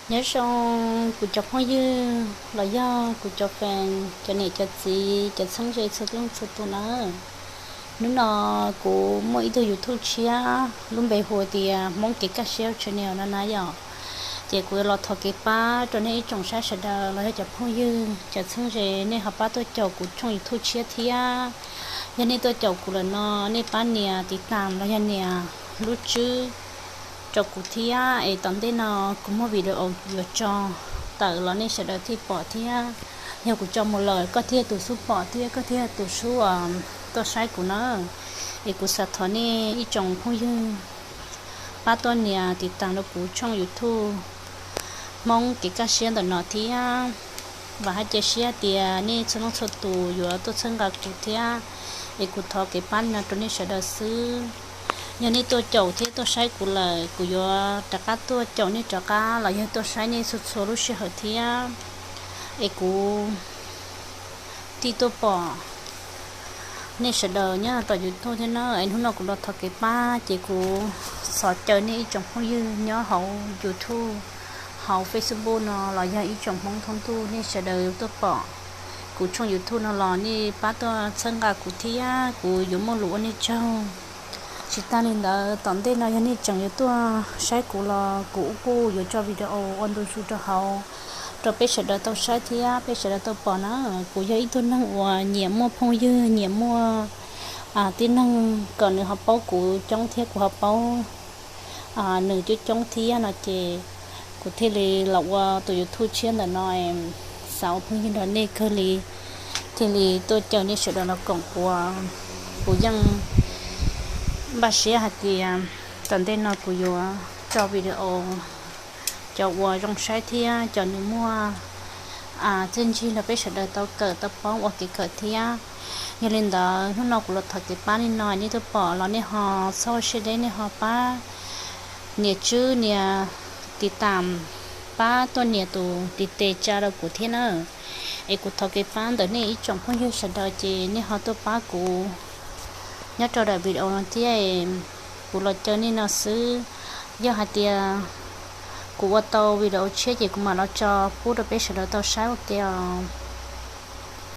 Nyob zoo kuv cov phooj ywg los yog kuv cov fan, cov niam cov txiv, cov txheeb ze txhua leej txhua tus nawb. Hnub no kuv muaj ib tug YouTube tshiab lub npe hu tias Hmoob Kev Kaj Siab Channel no na yom. Ces kuv yuav los thov kev pab rau nej ib tsoom saib sawv daws los yog cov phooj ywg cov txheeb ze nej ho pab tuaj caum kuv tshooj YouTube tshiab thiab. Yog nej tuaj caum kuv lawm no nej pab nias tiv tam los yog nias lub tswb rau kuv thiab es tom ntej no kuv muaj video yuav tso tawm los nej sawv daws thiaj pom thiab. Yog kuv tso mus lawm koj thiaj tus xub pom thiab koj thiaj tus xub tuaj saib kuv na. Es kuv xav thov nej ib tsoom phooj ywg pab tuaj nias tiv tam rau kuv tshooj YouTube Hmoob Kev Kaj Siab ntawm no thiab. Vam hais cia siab tias nej txhua leej txhua tus yuav tuaj txhawb nqa kuv thiab. Es kuv thov kev pab no rau nej sawv daws xwb. Yog nej tuaj caum thiab tuaj saib kuv lawm kuv yuav rov qab tuaj caum nej rov qab los yog tuaj saib nej txhua txhua lub sij hawm thiab. Es kuv thiaj tuaj pom nej sawv daws nyob tom YouTube thiab na. Es hnub no kuv los thov kev pab ces kuv xav caw nej ib tsoom phooj ywg nyob hauv YouTube, hauv Facebook no los yog ib tsoom Hmoob thoob ntuj nej sawv daws tuaj pom kuv tshooj YouTube no los nej pab tuaj txhawb nqa kuv thiab kuv yuav muaj lus ua nej tsaug. Tsis tas li ntawd tom ntej no yog nej tseem yuav tuaj saib kuv los kuv kuj yuav tso video ua ntu zus rau hauv rau peb sawv daws tau saib thiab peb sawv daws tau pom na. Kuv yog ib tug neeg uas nyiam muaj phooj ywg nyiam muaj tib neeg kom nws ho paub kuv coob thiab kuv ho paub nws coob coob thiab no ces kuv thiaj li los ua tus YouTube tshiab ntawm no, xav ua phooj ywg nrog nej kawg li, thiaj li tuaj caw nej sawv daws los koom kuv. Kuv yeej npaj siab hais tias tom ntej no kuv yuav tso video cov uas zoo saib thiab cov nws muaj txiaj ntsig rau peb sawv daws tau kawm tau paub ua kev kawm thiab. Yog li ntawd hnub no kuv los thov kev pab li no nej tuaj pom los nej ho txhob siab deb nej ho pab nias tswb nias tiv tam, pab tuaj nias tus tiv tes tsa rau kuv thiab na. Es kuv thov kev pab ntawm nej ib tsoom phooj ywg sawv daws ces nej ho tuaj pab kuv nyob rau daim video no thiab. Kuv los caw nej no xwb, yog hais tias kuv ua tau video tshiab ces kuv mam los tso pub rau peb sawv daws tau saib ua ke os.